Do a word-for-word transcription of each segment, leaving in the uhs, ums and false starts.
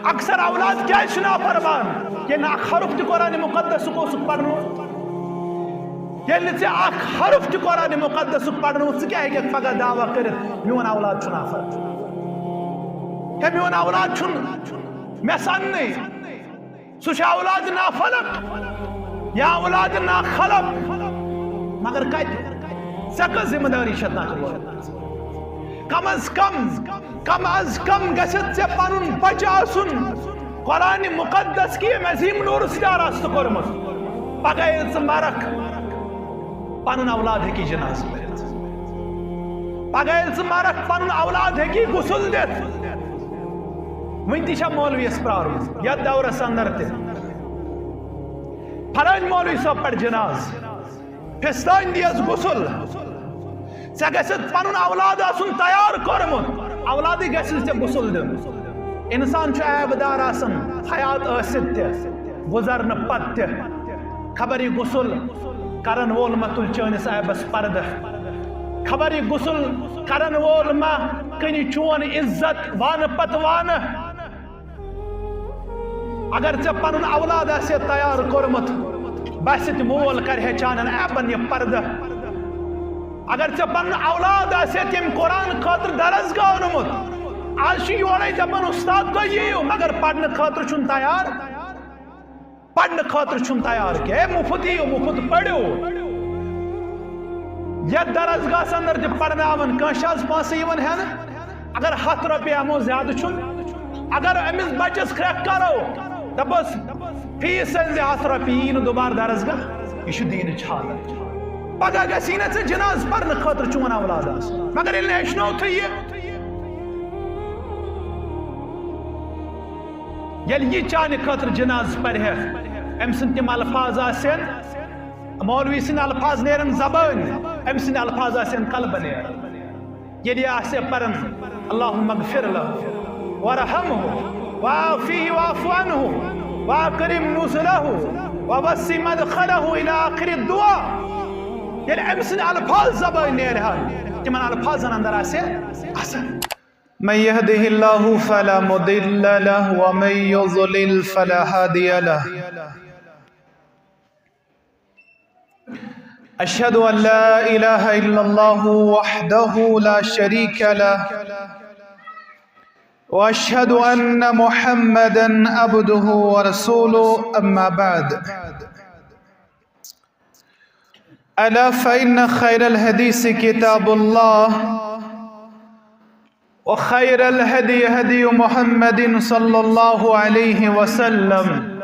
اکثر اولاد کیازِ چھِ نافرمان؟ ییٚلہِ نہٕ اکھ حرف تہِ قرآن مقدسُک اوسُکھ پرنومُت۔ ییٚلہِ نہٕ ژےٚ اکھ حرف تہِ قرآن مقدسُک پرنومُت، ژٕ کیٛاہ ہیٚککھ پگاہ دعویٰ کٔرِتھ، "میون اولاد چھُ نافرمان"؟ ہے، میون اولاد چھُنہٕ مےٚ سننٕے۔ سُہ چھُ اولاد نافلک یا اولاد ناخلق۔ مگر کتہِ؟ ژےٚ کۄس ذمہ دٲری چھےٚ تتھ وٲژمٕژ؟ کم از کم، کم از کم گژھِ ژےٚ پنُن بچہٕ آسُن قرآن مقدس کہِ ییٚمۍ عظیم نوٗرٕ سۭتۍ آراستہٕ کوٚرمُت۔ پگاہ ییٚلہِ ژٕ مرکھ، پنُن اولاد ہیٚکہِ جنازٕ پٔرِتھ۔ پگاہ ییٚلہِ ژٕ مرکھ، پنُن اولاد ہیٚکہِ غسل دِتھ۔ وٕنہِ تہِ چھا مولویَس پرٛارُن یَتھ دورَس اندر تہِ؟ فلٲنۍ مولوی صٲب پَر جناز، فِستٲنۍ دِیَس غسل۔ ژےٚ گژھِ پَنُن اولاد آسُن تیار کوٚرمُت، اولادٕے گژھِ نہٕ ژےٚ غسل دیُن۔ اِنسان چھُ عیبہٕ دار آسان حیات ٲسِتھ تہِ، گُزرنہٕ پَتہٕ تہِ۔ خبر یہِ غسل کرن وول ما تُلہِ چٲنِس عیبس پردٕ؟ خبر یہِ غسل کرن وول ما کٕنہِ چون عزت وانہٕ پتہٕ وانہٕ؟ اگر ژےٚ پنُن اولاد آسہِ تیار کوٚرمُت، باسہِ تہِ مول کرِ ہے چانٮ۪ن عیبن یہِ پردٕ۔ اگر ژےٚ پنُن اولاد آسہِ تٔمۍ قرآن خٲطرٕ درس گاہ اوٚنمُت، آز چھُ یورے دپان، "استاد، تُہۍ یِیِو، مگر پرنہٕ خٲطرٕ چھُنہٕ تیار۔" پرنہٕ خٲطرٕ چھُنہٕ تیار کینٛہہ۔ ہے، مُفت یِیِو، مُفت پٔرِو۔ یَتھ درسگاہَس اندر تہِ پرناوان، کٲنٛسہِ چھِ آز پونٛسہٕ یِوان ہٮ۪نہٕ؟ اگر ہَتھ رۄپیہِ ہٮ۪مو، زیادٕ چھُنہٕ۔ اگر أمِس بَچَس کرٛٮ۪کھ کَرو، دَپوس، "فیٖس أنۍ زِ ہَتھ رۄپیہِ، یی نہٕ دُبارٕ درسگاہ"، یہِ چھُ دیٖنٕچ حالت۔ پگاہ گژھی نہ ژےٚ جنازٕ پرنہٕ خٲطرٕ چون اولاد آسُن، مگر ییٚلہِ نہٕ ہیٚچھنوتھٕے یہِ، ییٚلہِ یہِ چانہِ خٲطرٕ جنازٕ پرِ ہے، أمۍ سٕنٛدۍ تِم الفاظ آسن، مولوی سٕنٛدۍ الفاظ نیرن زبٲنۍ، أمۍ سٕنٛدۍ الفاظ آسن قلبہٕ نیرن۔ ییٚلہِ یہِ آسہِ ہے پران، "اللهم اغفر له وارحمه وعافه واعف عنه واكرم نزله ووسع مدخله" الى آخر الدعاء، ییٚلہِ أمۍ سٕنٛدۍ الفاظ زبٲنۍ نیرِ ہن، تِمن الفاظن اندر آسہِ ہے اثر۔ من يهده الله فلا مضل له ومن يضلل فلا هادي له. أشهد أن لا إله إلا الله وحده لا شريك له، وأشهد أن محمدا عبده ورسوله، أما بعد. ألا فإن خير الحديث كتاب الله، وخير الهدي هدي محمد صلى الله عليه وسلم،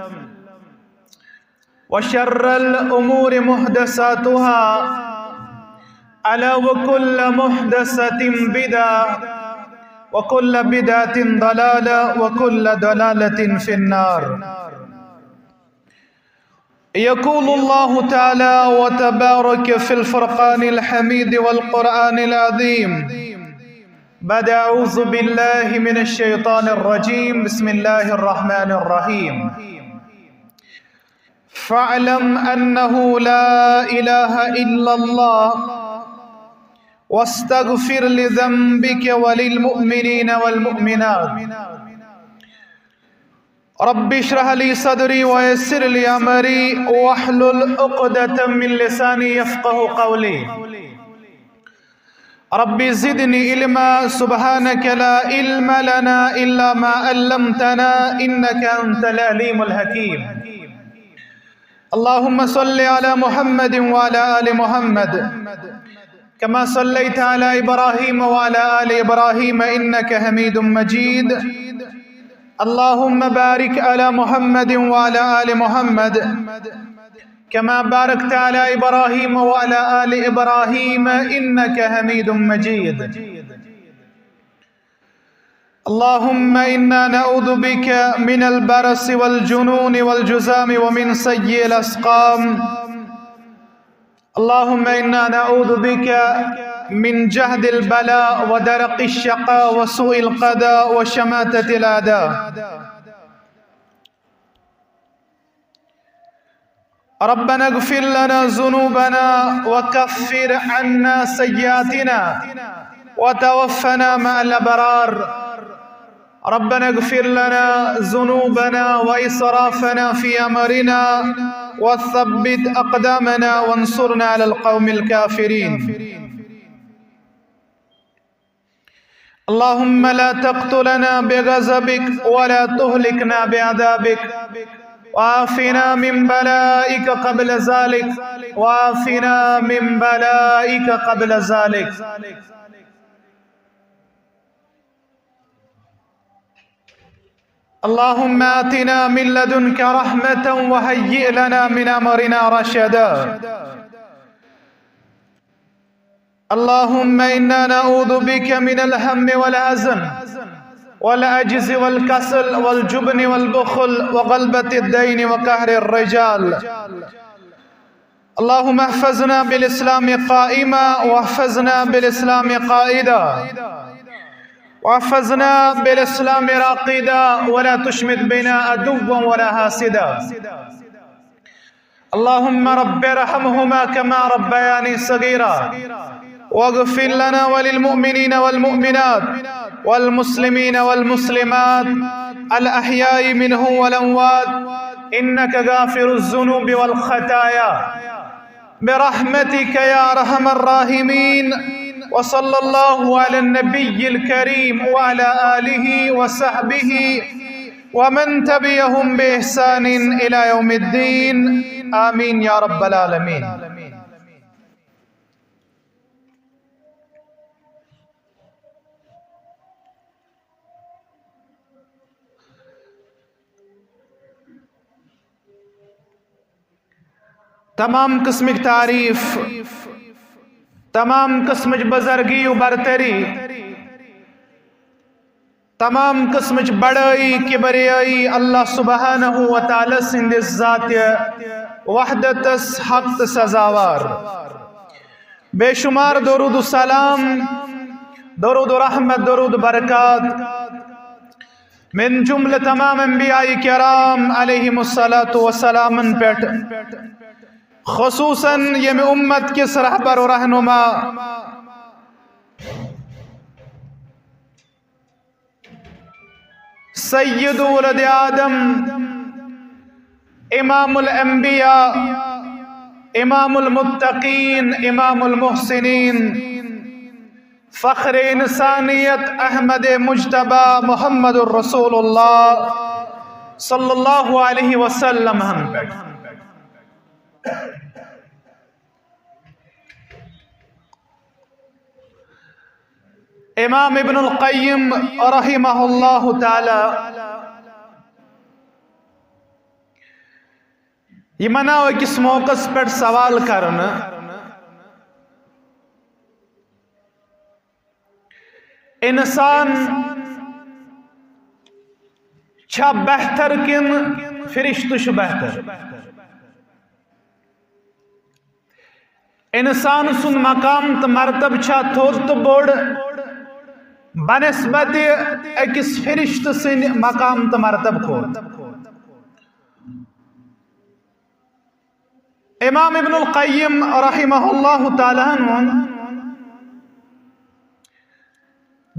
وشر الأمور محدثاتها، ألا وكل محدثة بدعة، وكل بدعة ضلالة، وكل ضلالة في النار. يقول الله تعالى وتبارك في الفرقان الحميد والقرآن العظيم بعد أعوذ بالله من الشيطان الرجيم، بسم الله الرحمن الرحيم. فاعلم أنه لا إله إلا الله واستغفر لذنبك وللمؤمنين والمؤمنات. رب اشرح لي صدري ويسر لي أمري واحلل عقدة من لساني يفقه قولي. رب زدني علما، سبحانك لا علم لنا إلا ما علمتنا إنك أنت العليم الحكيم. اللهم صل على محمد وعلى آل محمد كما صليت على إبراهيم وعلى آل إبراهيم إنك حميد مجيد. اللهم بارك على محمد وعلى آل محمد كما باركت على إبراهيم وعلى آل إبراهيم إنك حميد مجيد. اللهم إنا نعوذ بك من البرص والجنون والجذام ومن سيء الأسقام. اللهم إنا نعوذ بك من جهد البلاء ودرك الشقاء وسوء القضاء وشماتة الأعداء. ربنا اغفر لنا ذنوبنا وكفر عنا سيئاتنا وتوفنا مع الأبرار. ربنا اغفر لنا ذنوبنا وإسرافنا في أمرنا وثبت أقدامنا وانصرنا على القوم الكافرين. اللهم لا تقتلنا بغضبك ولا تهلكنا بعذابك، وعافنا من بلائك قبل ذلك، وعافنا من بلائك قبل ذلك. اللهم آتنا من لدنك رحمة وهيئ لنا من أمرنا رشدا. اللهم إنا نعوذ بك من الهم والحزن والعجز والكسل والجبن والبخل وغلبة الدين وقهر الرجال. اللهم احفظنا بالإسلام قائما واحفظنا بالإسلام قائدا واحفظنا بالإسلام راقدا ولا تشمت بنا عدوا ولا حاسدا. اللهم رب ارحمهما كما ربياني صغيرا. واغفر لنا وللمؤمنين والمؤمنات والمسلمين والمسلمات الأحياء منهم والأموات إنك غافر الذنوب والخطايا برحمتك يا أرحم الراحمين. وصلى الله على النبي الكريم وعلى آله وصحبه ومن تبعهم بإحسان إلى يوم الدين. آمين يا رب العالمين. تمام قسمٕچ تعریف، تمام قسمٕچ بزرگی و برتری، تمام قسمٕچ بڑٲیی، کبریٲیی اللہ سبحانہ و تعالیٰ سٕنٛدِس ذاتِ وحدتس حق تہٕ سزاوار۔ بے شمار درود و سلام، درود و رحمت، درود و برکات من جملہ تمام انبیاء کرام علیہم الصلوۃ والسلامن پٮ۪ٹھ، خصوصاً ییٚمہِ اُمت کِس رہبر و رہنما سید ولد آدم، امام الانبیاء، امام المتقین، امام المحسنین، فخر انسانیت احمد مجتبی محمد الرسول اللہ صلی اللہ علیہ وسلم ہن پٮ۪ٹھ۔ امام ابن القیم رحمہ اللہ تعالی، یہِ مناو أکِس موقعس پٮ۪ٹھ سوال کرنہٕ، انسان چھا بہتر کِنہٕ فرشتہٕ چھُ بہتر؟ انسان سُنٛد مقام تہٕ مرتبہٕ چھا تھوٚد تہٕ بوٚڑ بنسبت أکِس فرشتہٕ سٕنٛدِ مقام تہٕ مرتبہٕ کھۄتہٕ؟ امام ابن القیم رحمہ اللہ تعالیٰ ہن ووٚن،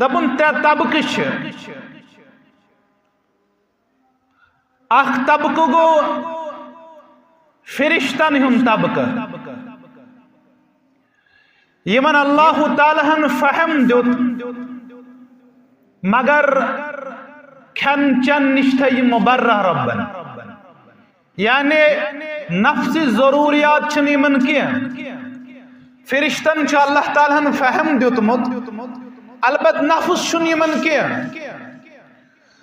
دوٚپُن، ترٛےٚ طبقہٕ چھِ۔ اکھ طبقہٕ گوٚو فرشتن ہُنٛد طبقہٕ، یِمن اللہ تعالیٰ ہن فہم دیُت، مگر کھٮ۪ن چٮ۪ن نِش تھٲے یِم مبرہ رۄبن، یعنی نفسی ضروریات چھِنہٕ یِمن کینٛہہ۔ فرشتن چھُ اللہ تعالیٰ ہن فہم دیُتمُت، البتہٕ نفس چھُنہٕ یِمن کینٛہہ۔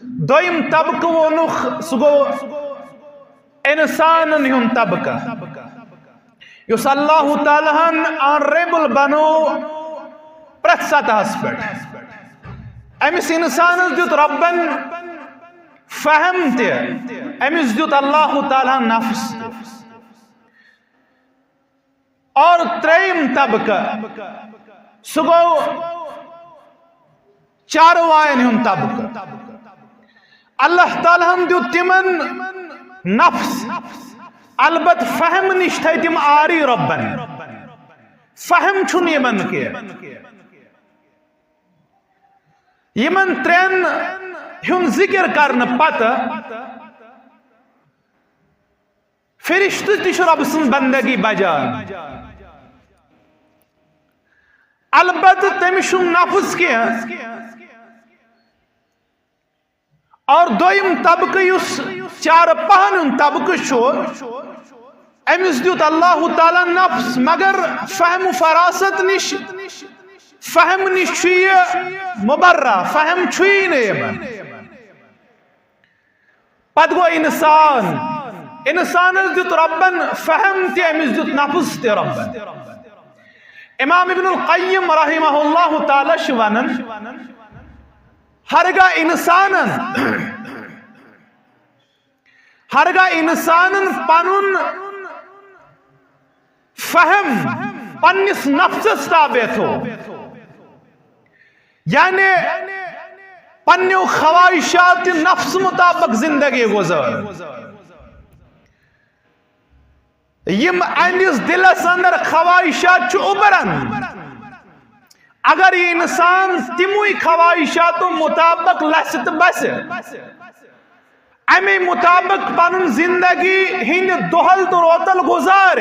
دوٚیِم طبقہٕ ووٚنُکھ، سُہ گوٚو اِنسانَن ہُنٛد طبقہٕ، یُس اللہ تعالیٰ ہَن آنریبل بنوو پرٛٮ۪تھ سطحس پٮ۪ٹھ۔ أمِس اِنسانَس دیُت رۄبَن فہم تہِ، أمِس دیُت اللہ تعالیٰ ہَن نفس تہِ۔ اور ترٛیٚیِم طبقہٕ، سُہ گوٚو چاروایَن ہُنٛد طبقہٕ۔ اللہ تعالیٰ ہَن دیُت تِمَن نفس، البتہٕ فہم نِش تھٲے تِم عاری رۄبَن۔ فہم چھُنہٕ یِمَن کینٛہہ۔ یِمَن ترٛٮ۪ن ہُنٛد ذِکِر کرنہٕ پتہٕ فرشتہٕ تہِ چھُ رۄبہٕ سٕنٛز بندگی بجان۔ البتہٕ تٔمِس چھُنہٕ نفس کینٛہہ۔ اور دوٚیِم طبقہٕ یُس چارپاہن ہُنٛد طبقہٕ چھُ، أمِس دیُت اللہ تعالیٰ نفس، مگر فہم و فراست نِش، فہم نِش چھُ یہِ مبرہ، فہم چھُیی نہٕ یِمن۔ پتہٕ گوٚو انسان، انسانس دیُت رۄبن فہم تہِ، أمِس دیُت نفس تہِ رۄبن۔ امام ابن القیم رحمہ اللہ تعالیٰ چھُ ونان، ہرگاہ انسانن، ہرگاہ انسانن پنُن فہم پننِس نفسس تابع تھوو، یعنی پننیو خواہشات نفس مطابق زندگی گزار۔ یِم أہنٛدِس دِلس اندر خواہشات چھِ اُبران، اگر یہِ انسان تِموٕے خواہشاتو مطابق لسہِ تہٕ بسہِ، اَمے مطابق پنُن زندگی ہٕنٛدِ دۄہل تہٕ روتل گُزارِ،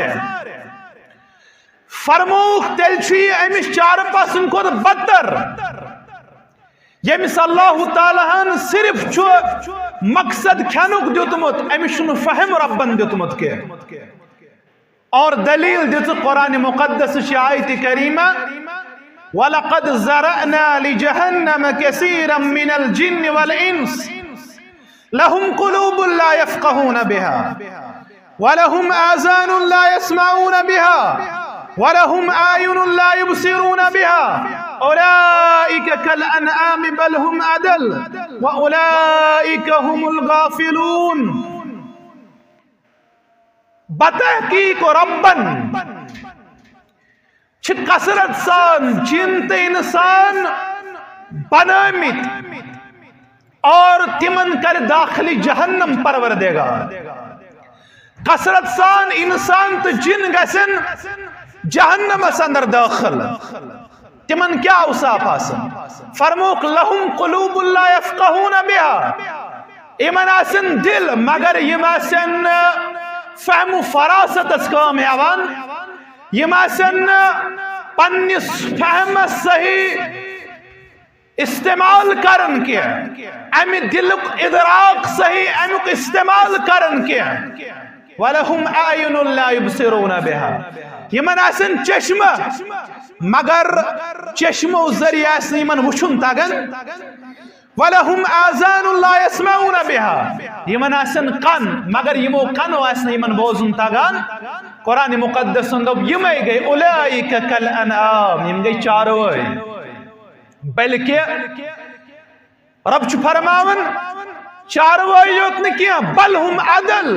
فرمووُکھ، تیٚلہِ چھُ یہِ أمِس چارپاہ سٕنٛدِ کھۄتہٕ بدتر، ییٚمِس اللہ تعالیٰ ہن صرف چھُ مقصد کھٮ۪نُک دیُتمُت، أمِس چھُنہٕ فہم رۄبن دیُتمُت کینٛہہ۔ اور دلیل دِژ قرآن مقدس چہِ آیت کریمہ، وَلَقَدْ ذَرَأْنَا لِجَهَنَّمَ كَثِيرًا مِنَ الْجِنِّ وَالْإِنسِ لَهُمْ قُلُوبٌ لَا يَفْقَهُونَ بِهَا وَلَهُمْ آذَانٌ لَا يَسْمَعُونَ بِهَا وَلَهُمْ أَعْيُنٌ لَا يُبْصِرُونَ بِهَا أُولَٰئِكَ كَالْأَنْعَامِ بَلْ هُمْ أَضَلُّ وَأُولَٰئِكَ هُمُ الْغَافِلُونَ۔ بتحقیق رۄبن چھِ کثرت سان جِن تہٕ انسان بنٲومٕتۍ اور تِمن کرِ داخل جہنم پروردگار۔ کثرت سان انسان تہٕ جِن گژھن جہنمس اندر دٲخل۔ تِمن کیٛاہ اوصاف آسن؟ فرمووُکھ، لہم قلوب لا یفقہون بہا۔ یِمن آسن دِل، مگر یِم آسن نہٕ فہم و فراستس کٲم ہٮ۪وان، یِم آسن نہٕ پننِس فہمس صحیح استعمال کران کینٛہہ، امہِ دِلُک ادراک صحیح امیُک استعمال کران کینٛہہ۔ وَلَهُمْ أَعْيُنٌ لَا يُبْصِرُونَ بِهَا۔ یِمن آسن چشمہٕ، مگر چشمو ذٔریعہٕ آسہِ نہٕ یِمن وٕچھُن تگان۔ وَلَهُمْ آذَانٌ لَا يَسْمَعُونَ بِهَا۔ یِمن آسن کن، مگر یِمو کنو آسہِ نہٕ یِمن بوزُن تگان۔ قرآن مقدسن دوٚپ، یِمے گٔے، أُولَٰئِکَ کَالْأَنْعَامِ، یِم گٔے چاروٲے۔ بلکہ رب چھُ فرماوان، چاروٲے یوت نہٕ کینٛہہ، بل ہم اضل،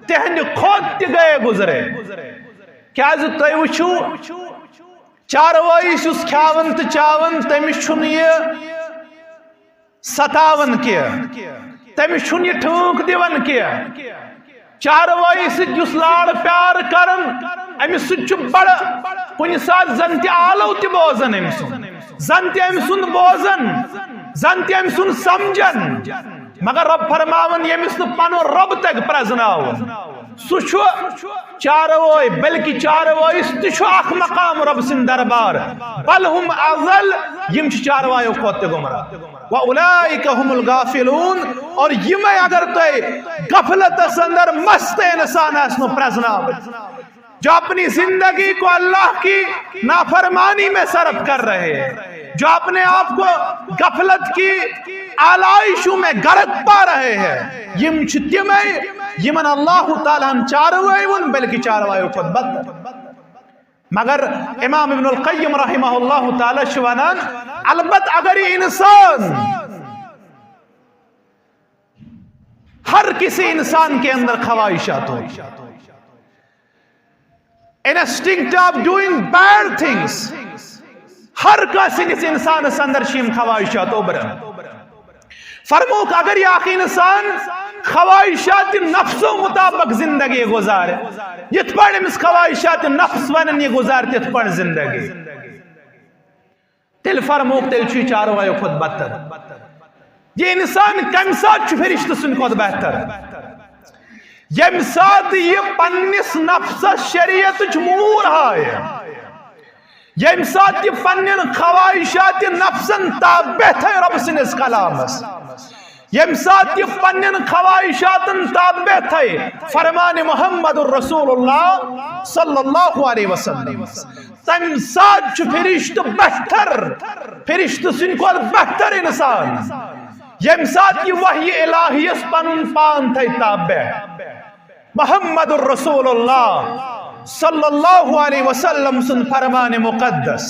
تِہنٛدِ کھۄتہٕ تہِ گٔیے گُزرے۔ کیازِ تُہۍ وٕچھِو، چاروٲیِس یُس کھیاوان تہٕ چاوان، تٔمِس چھُنہٕ یہِ ستاوان کینٛہہ، تٔمِس چھُنہٕ یہِ ٹھٲنٛک دِوان کینٛہہ۔ چاروٲیی سۭتۍ یُس لاڑ پیار کران، أمِس سۭتۍ چھُ بڑٕ کُنہِ ساتہٕ زن تہِ آلو تہِ بوزان أمۍ سُنٛد، زن تہِ أمۍ سُنٛد بوزان، زن تہِ أمۍ سُنٛد سمجھان۔ مگر رب فرماوان، ییٚمِس نہٕ پنُن رب تگہِ پرزناوُن، سُہ چھُ چاروٲے، بلکہ چاروٲیِس تہِ چھُ اکھ مقام رب سٕنٛدِ دربار۔ بل ہم اضل، یِم چھِ چاروایو کھۄتہٕ تہِ گمراہ۔ وَأُولَٰئِکَ هُمُ الْغَافِلُونَ، اور یِمے اگر تۄہہِ غفلتس اندر مست انسان آسنو پرزناوٕنۍ، جو اپنی زندگی کو اللہ کی نافرمانی میں صرف کر رہے ہیں، جو اپنے آپ کو غفلت کی آلائشوں میں غرق پا رہے ہیں، یِم چھِ تِمے یِمن اللہ تعالیٰ ہن چاروٲے ووٚن، بلکہ چاروایو کھۄتہٕ بدتر۔ مگر امام ابن القیم رحمہ اللہ تعالیٰ چھُ ونان، البتہ اگر یہِ انسان، ہر کسی انسان کے اندر خواہشات ہو، instinct of doing bad things، ہر کانٛہہ سٕنٛدِس انسانس اندر چھِ یِم خواہشات اوبران۔ فرموک، اگر یہِ اکھ انسان خواہشات نفسو مطابق زندگی گزارِ، یِتھ پٲٹھۍ أمِس خواہشات نفس ونان یہِ گزارِ تِتھ پٲٹھۍ زندگی، تیٚلہِ فرموک، تیٚلہِ چھُ یہِ چاروایو کھۄتہٕ بدتر۔ یہِ انسان کمہِ ساتہٕ چھُ فرشتہٕ سٕنٛدِ کھۄتہٕ بہتر؟ ییٚمہِ ساتہٕ یہِ پننِس نفسس شریعتٕچ موٗر ہایہِ، ییٚمہِ ساتہٕ یہِ پننٮ۪ن خواہشات نفسن تابع تھایہِ رۄب سٕنٛدِس کلامس، ییٚمہِ ساتہٕ یہِ پننٮ۪ن خواہشاتن تابع تھایہِ فرمان محمد رسول اللہ صلی اللہ علیہ وسلم، تمہِ ساتہٕ چھُ فرشتہٕ بہتر، فرشتہٕ سٕنٛدِ کھۄتہٕ بہتر انسان، ییٚمہِ ساتہٕ یہِ وحی الہیس پنُن پان تھایہِ تابع۔ محمد رسول اللہ صلی اللہ علیہ وسلم سُنٛد فرمان مقدس۔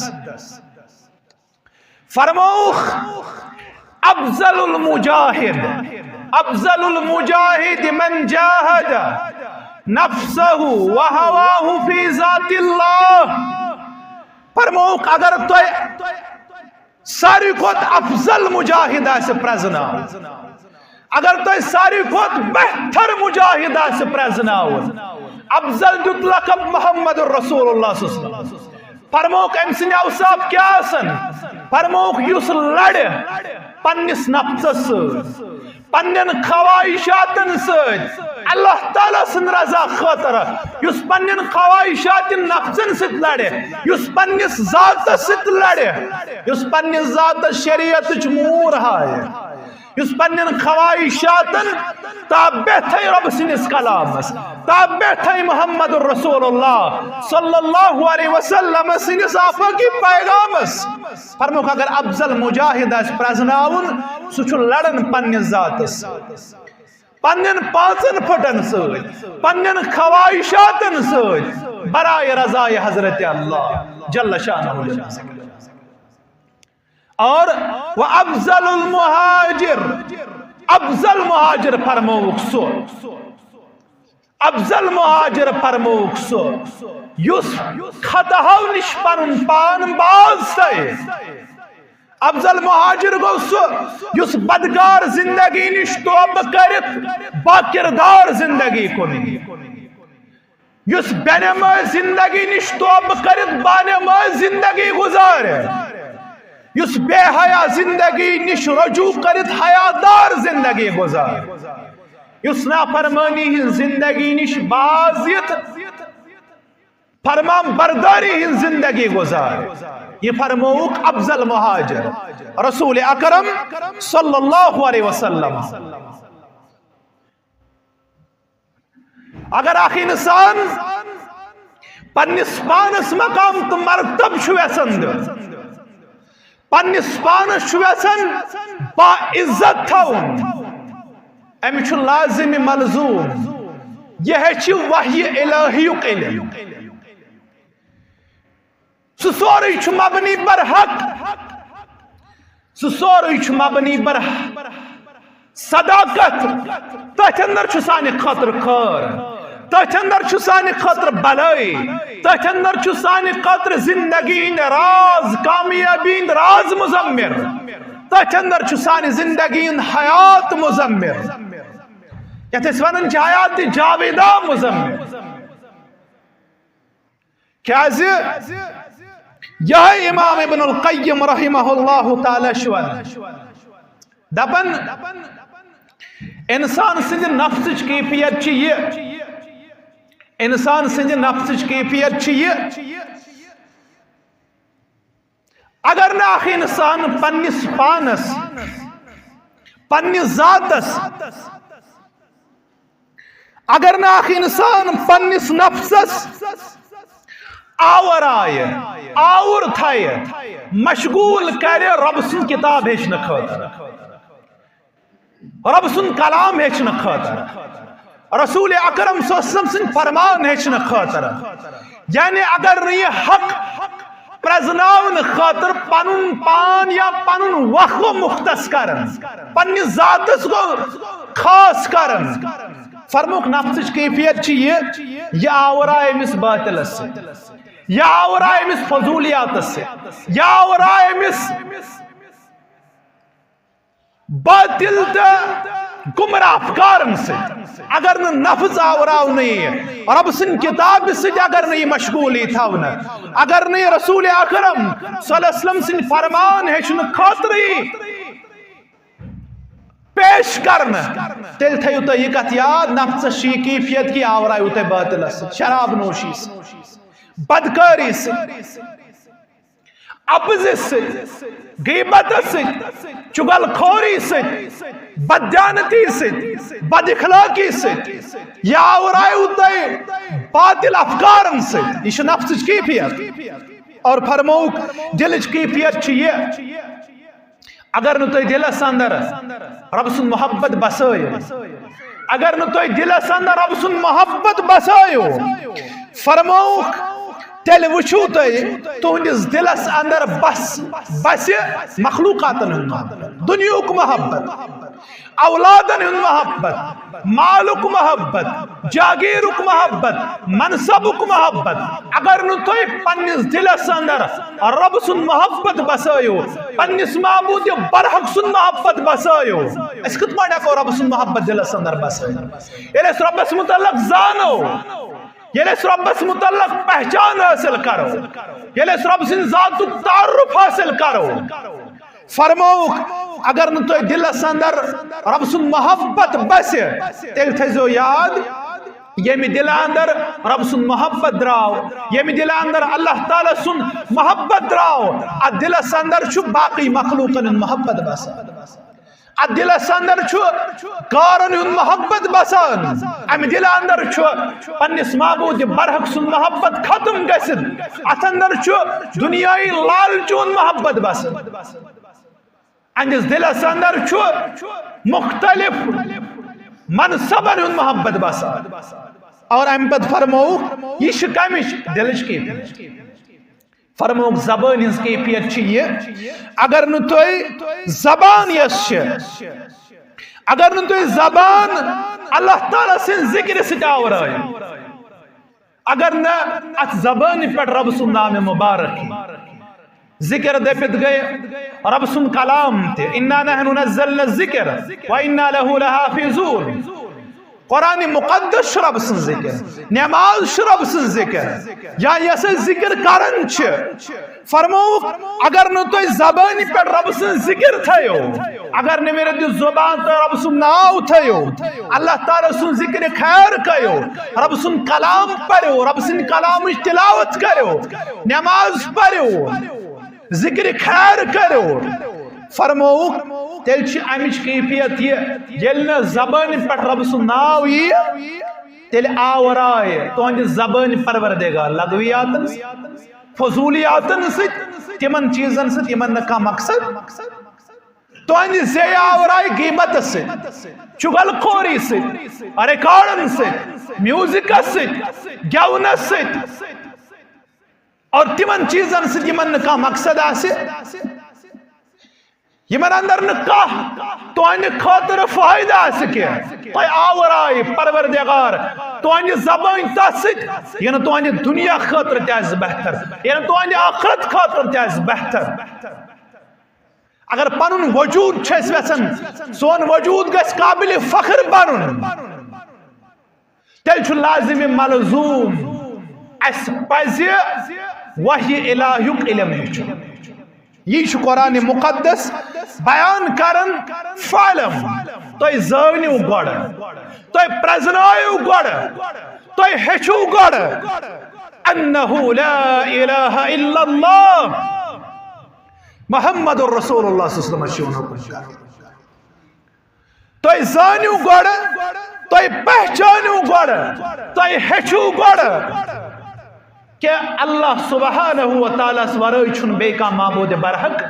فرمووُکھ، افضل المجاہد، افضل المجاہد من جاہد نفسہ وہواہ فی ذات اللہ۔ فرمووُکھ، اگر تۄہہِ ساروی کھۄتہٕ افضل مجاہد آسہِ پرٛزناوُن، اگر تۄہہِ ساروی کھۄتہٕ بہتر مجاہد آسہِ پرٛزناوُن، افضل دیُت لقب محمد رسول اللہ صلی اللہ علیہ وسلم۔ فرمووُکھ، أمۍ سٕنٛدۍ اوصاف کیٛاہ آسن؟ فرمووُکھ، یُس لڑِ پننِس نفسس سۭتۍ، پننٮ۪ن خواہشاتن سۭتۍ، اللہ تعالیٰ سٕنٛد رضا خٲطرٕ، یُس پننٮ۪ن خواہشات نفسن سۭتۍ لڑِ، یُس پننِس ذاتس سۭتۍ لڑِ، یُس پننِس ذاتس شریعتٕچ موٗر ہایہِ، یُس پننٮ۪ن خواہشاتن تابع تھایہِ رۄب سٕنٛدِس کلامس، تابع تھایہِ محمد رسول اللہ صلی اللہ علیہ وسلم سٕنٛدِس آفاقی پیغامس۔ فرمووُکھ، اگر افضل مجاہد آسہِ پرٛزناوُن، سُہ چھُ لڑان پننِس ذاتس سۭتۍ، پننٮ۪ن پانٛژن پھٕٹن سۭتۍ، پننٮ۪ن خواہشاتن سۭتۍ، برائے رضائے حضرت اللہ جل شانہ۔ اور و افضل المہاجر، افضل مہاجر فرمووُکھ سُہ، افضل مہاجر فرمووُکھ سُہ، یُس خطاہو نِش پنُن پان باز تھایہِ۔ افضل مہاجر گوٚو سُہ، یُس بدکار زندگی نِش توبہٕ کٔرِتھ باکردار زندگی کُن یی، یُس بے نماز زندگی نِش توبہٕ کٔرِتھ با نماز زندگی گُزارِ، یُس بے حیا زندگی نِش رجوع کٔرِتھ حیا دار زندگی گُزارِ، یُس نافرمٲنی ہٕنٛز زندگی نِش باز یِتھ فرمان برداری ہٕنٛز زندگی گُزارِ۔ یہِ فرمووُکھ افضل مہاجر رسول اکرم صلی اللہ علیہ وسلم۔ اگر اکھ انسان پننِس پانس مقام تہٕ مرتب چھُ یژھان دیُن، پننِس پانس چھُ یژھان با عزت تھاوُن، أمِس چھُ لازم ملزوم، یہِ ہیٚچھِ وحی الہیُک علم۔ سُہ سورُے چھُ مبنی بر حق، سُہ سورُے چھُ مبنی بر صداقت۔ تٔتھۍ اندر چھُ سانہِ خٲطرٕ خٲر، تٔتھۍ اندر چھُ سانہِ خٲطرٕ بلٲے، تٔتھۍ اندر چھُ سانہِ خٲطرٕ زندگی ہٕنٛدۍ راز، کامیٲبی ہٕنٛدۍ راز مُضمر، تٔتھۍ اندر چھُ سانہِ زندگی ہُنٛد حیات مُضمر، یتھ أسۍ ونان چھِ حیات جاویدہ مُضمر۔ کیازِ یہے امام ابن القیم رحمہ اللہ تعالیٰ چھُ ونان، دپان، انسان سٕنٛدِ نفسٕچ کیفیت چھِ یہِ، انسان سٕنٛدِ نفسٕچ کیفیت چھِ یہِ، اگر نہٕ اکھ انسان پننِس پانس، پننِس ذاتس، اگر نہٕ اکھ انسان پننِس نفسس آورایہِ، آوُر تھایہِ، مشغول کرِ رۄب سٕنٛز کتاب ہیٚچھنہٕ خٲطرٕ، رۄب سُنٛد کلام ہیٚچھنہٕ خٲطرٕ، رسول اکرم صلی اللہ علیہ وسلم سٕنٛدۍ فرمان ہیٚچھنہٕ خٲطرٕ، یعنی اگر نہٕ یہِ حق پرزناونہٕ خٲطرٕ پنُن پان یا پنُن وقت مختص کرن، پننِس ذاتس گوٚو خاص کرن۔ فرموک نفسٕچ کیفیت چھِ یہِ، یہِ آورا أمِس باطلس سۭتۍ، یہِ آورا أمِس فضولیاتس سۭتۍ، یہِ آورا أمِس باطل تہٕ گمراہ افکارن سۭتۍ۔ اگر نہٕ نفس آوراونہٕ یی، رۄب سٕنٛدِ کتابہِ سۭتۍ اگر نہٕ یہِ مشغول یی تھاونہٕ، اگر نہٕ یہِ رسول اکرم صلی اللہ علیہ وسلم سٕنٛدۍ فرمان ہیٚچھنہٕ خٲطرٕ یی، پیش کرنہٕ، تیٚلہِ تھٲیِو تُہۍ یہِ کتھ یاد، نفژس چھِ یہِ کیفیت کہِ آورایو تۄہہِ باطلس سۭتۍ، شراب نوشی سۭتۍ، بدکٲری سۭتۍ، اپزِ سۭتۍ، غیبتس سۭتۍ، چُغل خوری سۭتۍ، بددیانتی سۭتۍ، بد اخلاقی سۭتۍ۔ یہِ آورایو تۄہہِ باطل افکارن سۭتۍ۔ یہِ چھِ نفسٕچ کیفیت۔ اور فرمووُکھ، دلٕچ کیفیت چھِ یہِ، اگر نہٕ تۄہہِ دلس اندر رب سُنٛد محبت بسٲیِو، اگر نہٕ تۄہہِ دلس اندر رب سُنٛد محبت بسٲیِو، فرمووُکھ، تیٚلہِ وٕچھِو تُہۍ، تُہنٛدِس دلس اندر بس بسہِ مخلوقاتن ہُنٛد محبت، دُنیہُک محبت، اولادن ہُنٛد محبت، مالُک محبت، جاگیرُک محبت، منصبُک محبت۔ اگر نہٕ تُہۍ پننِس دلس اندر رب سُنٛد محبت بسٲیِو، پننِس معبود برحق سُنٛد محبت بسٲیِو، أسۍ کِتھ پٲٹھۍ ہٮ۪کو رب سُنٛد محبت دلس اندر بسٲیِتھ؟ ییٚلہِ أسۍ رۄبس متعلق زانو، ییٚلہِ أسۍ رۄبس متعلق پہچان حٲصِل کرو، ییٚلہِ أسۍ رۄب سٕنٛدِ ذاتُک تعارُف حٲصِل کرو، فرمووُکھ، اگر نہٕ تۄہہِ دِلس اندر رۄب سُنٛد محبت بسہِ، تیٚلہِ تھٲیزیو یاد، ییٚمہِ دِلہٕ اندر رۄب سُنٛد محبت درٛاو، ییٚمہِ دِلہٕ اندر اللہ تعالیٰ سُنٛد محبت درٛاو، اتھ دِلس اندر چھُ باقٕے مخلوقن ہُنٛد محبت بسان۔ اتھ دِلس اندر چھُ کارن ہُنٛد محبت بسان۔ امہِ دِلہٕ اندر چھُ پننِس معبود برحق سُنٛد محبت ختم گٔژھِتھ۔ اتھ اندر چھُ دُنیٲیی لالچہِ ہُنٛد محبت بسان۔ اہنٛدِس دِلس اندر چھُ مختلف منصبن ہُنٛد محبت بسان۔ اور امہِ پتہٕ فرمووُکھ، یہِ چھِ کمِچ؟ دِلٕچ کیفیت۔ فرمووُکھ، زبٲنۍ ہٕنٛز کیفیت چھِ یہِ، اگر نہٕ تُہۍ زبان یۄس چھِ، اگر نہٕ تُہۍ زبان اللہ تعالیٰ سٕنٛدِ ذِکرِ سۭتۍ آورٲیِو، اگر نہٕ اتھ زبٲنہِ پٮ۪ٹھ رۄب سُنٛد نام مُبارک یی، ذِکر دٔپِتھ گٔے رۄب سُنٛد کلام تہِ، انا نحن نزلنا الذکر و انا لہ لحافظون۔ قرآن مقدس چھُ رۄب سُنٛد ذِکر، نماز چھُ رۄب سُنٛد ذِکر، یا یۄس أسۍ ذِکر کران چھِ، فرمووُکھ، اگر نہٕ تُہۍ زبٲنہِ پٮ۪ٹھ رۄب سُنٛد ذِکر تھٲیِو، اگر نہٕ ورد زبان تہٕ رۄب سُنٛد ناو تھٲیِو، اللہ تعالیٰ سُنٛد ذِکر خیر کٔرِو، رۄب سُنٛد کلام پٔرِو، رۄب سٕنٛدِ کلامٕچ تلاوت کٔرِو، نماز پٔرِو، ذِکر خیر کٔرِو، فرمووُکھ، تیٚلہِ چھِ امِچ کیفیت یہِ، ییٚلہِ نہٕ زبٲنہِ پٮ۪ٹھ رۄب سُنٛد ناو یِیہِ، تیٚلہِ آورایہِ تُہنٛدِ زبٲنہِ پروردگار لغویاتن سۭتۍ، فضولیاتن سۭتۍ، تِمن چیٖزن سۭتۍ، یِمن نہٕ کانٛہہ مقصد۔ تُہنٛدِ زیٚیہِ آورایہِ غیبتس سۭتۍ، چُغل خوری سۭتۍ، ریکارڈن سۭتۍ، میوزکس سۭتۍ، گٮ۪ونس سۭتۍ، اور تِمن چیٖزن سۭتۍ، یِمن نہٕ کانٛہہ مقصد آسہِ، یِمن اندر نہٕ کانٛہہ تُہنٛدِ خٲطرٕ فٲیدٕ آسہِ کینٛہہ۔ تۄہہِ آورایہِ پروردگار تُہنٛدِ زبٲنۍ تتھ سۭتۍ، یہِ نہٕ تُہنٛدِ دُنیا خٲطرٕ تہِ آسہِ بہتر، یہِ نہٕ تُہنٛدِ آخرت خٲطرٕ تہِ آسہِ بہتر۔ اگر پنُن وجود چھُ اَسہِ یژھان، سون وجود گژھِ قابل فخر بنُن، تیٚلہِ چھُ لازم ملزوم اَسہِ پزِ وحی الہیُک علم ہیٚچھُن۔ یی چھُ قرآن مقدس بیان کران، فعلم، تُہۍ زٲنِو گۄڈٕ، تُہۍ پرزنٲیِو گۄڈٕ، تُہۍ ہیٚچھِو گۄڈٕ، انہ لا الہ الا اللہ محمد رسول اللہ صلی اللہ علیہ وسلم چھُ یِوان حُکُم کرنہٕ۔ تُہۍ زٲنِو گۄڈٕ، تُہۍ پہچٲنِو گۄڈٕ، تُہۍ ہیٚچھِو گۄڈٕ کہِ اللہ سبحانہ و تعالیٰ ہَس ورٲے چھُنہٕ بیٚیہِ کانٛہہ معبوٗدِ برحق۔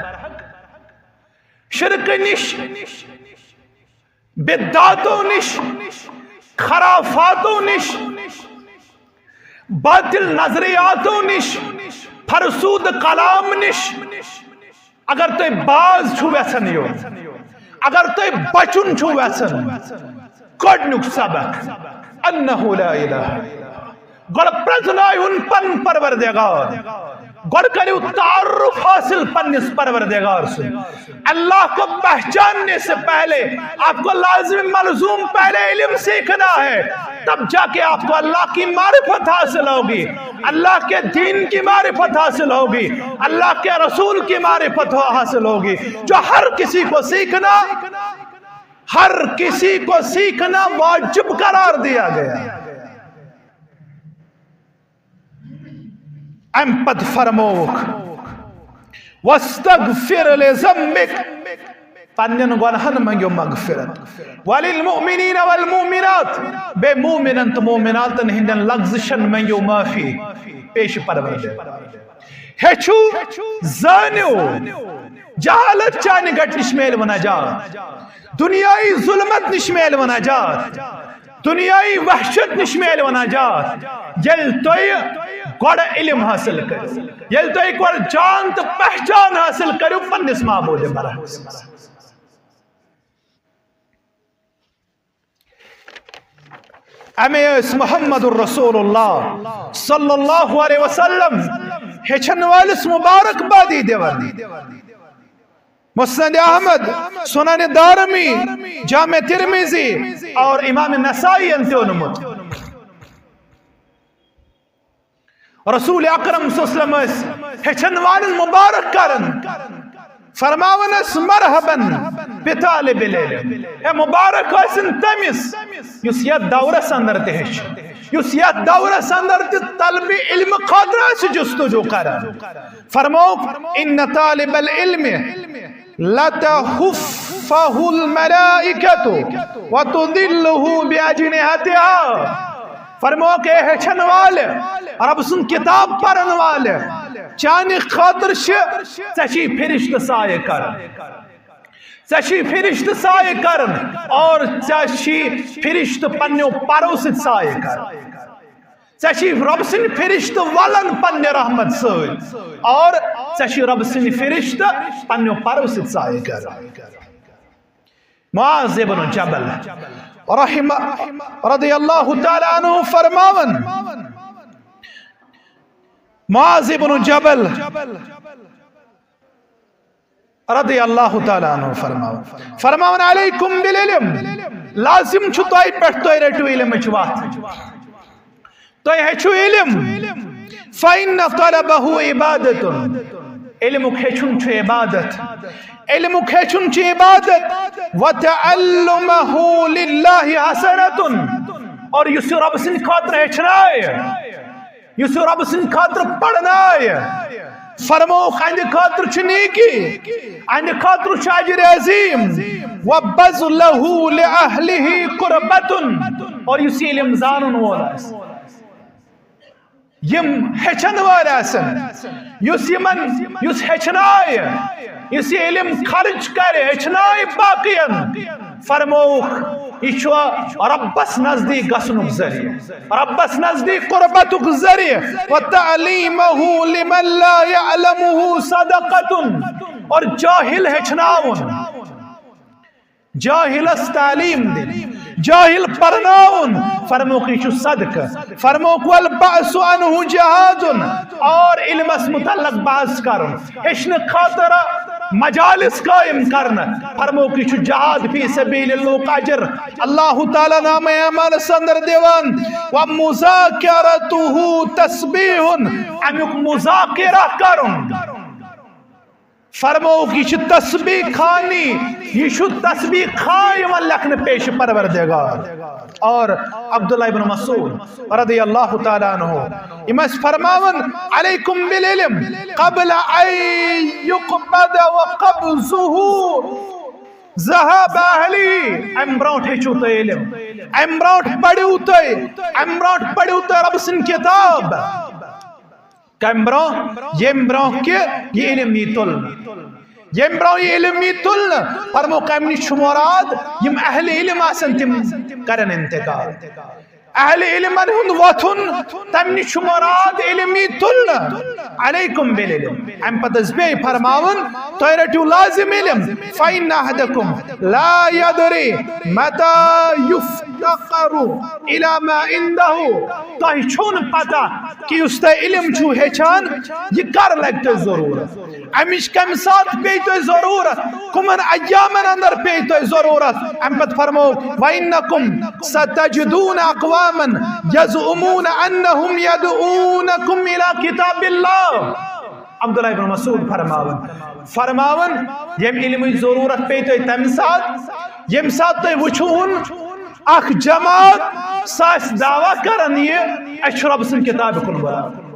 شرکہٕ نِش، بدعاتو نِش، خرافاتو نِش، باطل نظریاتو نِش، فرسودٕ کلام نِش اگر تُہۍ باز چھِو یژھان یُن، اگر تُہۍ بچُن چھِو یژھان، گۄڈٕنیُک سبق، انہ لا الہ۔ گۄڈٕ پرزنٲیہُن پنُن پروردگار، گۄڈٕ کٔرِو تعارف حاصل پننِس پروردگار سُنٛد۔ اللہ کو پہچاننے سے پہلے آپ کو لازم ملزوم پہلے علم سیکھنا ہے، تب جا کے آپ کو اللہ کی معرفت حاصل ہوگی، اللہ کے دین کی معرفت حاصل ہوگی، اللہ کے رسول کی معرفت ہو-، حاصل ہوگی، جو ہر کسی کو سیکھنا ہر کسی کو سیکھنا واجب قرار دیا گیا۔ امہِ پتہٕ فرمووُکھ، "واستغفر لذنبک"، پننٮ۪ن گۄناہن منٛگِو مغفرت، "وللمؤمنین والمؤمنات"، بیٚیہِ مومنن تہٕ مومناتن ہٕنٛدٮ۪ن لغزشن منٛگِو معٲفی پیش پروردگار۔ ہیٚچھِو، زٲنِو، جہالت چانہِ گٹہِ نِش میلوٕ نجات، دُنیاہی ظلمت نِش میلوٕ نجات، دُنیاہی وحشت نِش میلوٕ نجات، ییٚلہِ تُہۍ گۄڈٕ علم حٲصِل کٔرِو، ییٚلہِ تُہۍ گۄڈٕ جان تہٕ پہچان حٲصِل کٔرِو پننِس معبوٗدِ برحق سٕنٛز۔ اَمے ٲسۍ محمد رسول اللہ صلی اللہ علیہ وسلم ہیٚچھن وٲلِس مبارک بادی دِوان۔ مسند احمد، سنن دارمی، جامع ترمذی اور امام نسائی ین تہِ اوٚنمُت۔ رسول اکرم صلی اللہ علیہ وسلم ٲسۍ ہیٚچھن والٮ۪ن مبارک کران، فرماوان ٲسۍ، "مرحبا بطالب العلم"، ہے مبارک ٲسِن تٔمِس یُس یتھ دورس اندر تہِ ہیٚچھِ، یُس یتھ دورس اندر تہِ طلبِ علم خٲطرٕ آسہِ جستجو کران۔ فرمووُکھ، "ان طالب العلم لتحفه الملائکۃ وتظلہ باجنحتہا"۔ فرمووُکھ، اے ہیٚچھن والہِ، رب سُنٛد کتاب پرن والہِ، چانہِ خٲطرٕ چھِ، ژےٚ چھی فرشتہٕ سایہِ کران، ژےٚ چھی فرشتہٕ سایہِ کران، اور ژےٚ چھی فرشتہٕ پننیو پرو سۭتۍ سایہِ کران۔ ژےٚ چھی رۄب سٕنٛدۍ فرشتہٕ ولان پننہِ رحمت سۭتۍ، اور ژےٚ چھی رۄب سٕنٛدۍ فرشتہٕ پننیو پرو سۭتۍ سایہِ کران۔ معاذ ابن جبل رحمہ، رضی اللہ تعالیٰ عنہ فرماون، معاذ ابن جبل رضی اللہ تعالیٰ عنہ فرماوان، فرماوان، "علیکم بالعلم"، لازم چھُ تۄہہِ پٮ۪ٹھ، تُہۍ رٔٹِو علمٕچ وَتھ، تُہۍ ہیٚچھِو علم۔ "فإن طلبه عبادة"، علمُک ہیٚچھُن چھُ عبادت، علمُک ہیٚچھُن چھُ عبادت۔ "وتعلمه لله حسنة"، اور یُس یہِ رۄب سٕنٛدِ خٲطرٕ ہیٚچھنایہِ، یُس رۄب سٕنٛدِ خٲطرٕ پرنایہِ، فرمووُکھ، اہندِ خٲطرٕ چھُ نیکی، اہندِ خٲطرٕ چھُ اجر عظیم۔ "وبذلہ لأہلہ قربۃ"، اور یُس یہِ علم زانن وول آسہِ، یِم ہیٚچھن وٲلۍ آسن، یُس یِمن، یُس ہیٚچھنایہِ، یُس یہِ علم خرچ کرِ، ہیٚچھنایہِ باقین، فرمووُکھ، یہِ چھُ رۄبس نزدیٖک گژھنُک ذٔریعہٕ، رۄبس نزدیٖک قربتُک ذٔریعہٕ۔ "وتعلیمہ لمن لا یعلمہ صدقۃ"، اور جاہل ہیٚچھناوُن، جاہلس تعلیٖم دِنۍ، جاہل پرناوُن، فرمووُکھ، یہِ چھُ صدقہٕ۔ فرمووُکھ، "والبحث عنہ جہاد"، اور علمس متعلق بحث کرُن، ہیٚچھنہٕ خٲطرٕ مجالس قٲیِم کرنہٕ، فرمووُکھ، یہِ چھُ جہاد فی سبیل اللہُک اجر اللہ تعالیٰ نامہ اعمالس اندر دِوان۔ "ومذاکرتہ تسبیح"، امیُک مذاکرہ کرُن، فرمووُکھ، یہِ چھُ تسبیح خوانی، یہِ چھُ تسبیح خوان یِوان لیکھنہٕ پیش پروردگار۔ اور عبداللہ ابن مسعود رضی اللہ تعالیٰ عنہ، یِم ٲسۍ فرماوان، "علیکم بالعلم قبل ان یقبض وقبضہ ذہاب اہلی"، امہِ برونٛٹھ ہیٚچھِو تُہۍ علم، امہِ برونٛٹھ پٔرِو تُہۍ، امہِ برونٛٹھ پٔرِو تُہۍ رۄب سٕنٛز کِتاب۔ کمہِ برونٛہہ؟ ییٚمہِ برونٛہہ کہِ یہِ علم یی تُلنہٕ۔ ییٚمہِ برونٛہہ یہِ علم یی تُلنہٕ، فرمووُکھ، امہِ نِش چھُ مراد، یِم اہل علم آسن، تِم کرن انتقال۔ اہل علمن ہُنٛد وۄتھُن، تمہِ نِش چھُ مراد، علم یی تُلنہٕ۔ علیکم بالعلم۔ امہِ پتہٕ ٲسۍ بیٚیہِ فرماوان، تُہۍ رٔٹِو لازم علم۔ فإن أحدكم لا يدري متى يفتقر إلى ما عنده۔ تۄہہِ چھو نہٕ پتہ کہِ یُس تۄہہِ علم چھُو ہیٚچھان، یہِ کر لگہِ تۄہہِ ضروٗرت، امِچ کمہِ ساتہٕ پیٚیہِ تۄہہِ ضروٗرت، کمن ایامن اندر پیٚیہِ تۄہہِ ضروٗرت۔ امہِ پتہٕ فرموو، وَإِنَّكُمْ سَتَجِدُونَ أَقْوَامًا يَزْعُمُونَ أَنَّهُمْ يَدْعُونَكُمْ إِلَى كِتَابِ اللَّهِ۔ عبداللہ ابن مسعود فرماوان، فرماوان، ییٚمہِ علمٕچ ضروٗرت پیٚیہِ تۄہہِ تَمہِ ساتہٕ، ییٚمہِ ساتہٕ تۄہہِ وٕچھوُن اکھ جماعت، سۄ آسہِ دعویٰ کران یہِ، أسۍ چھِ رۄب سٕنٛدِ کِتابہِ کُن بُلاوان۔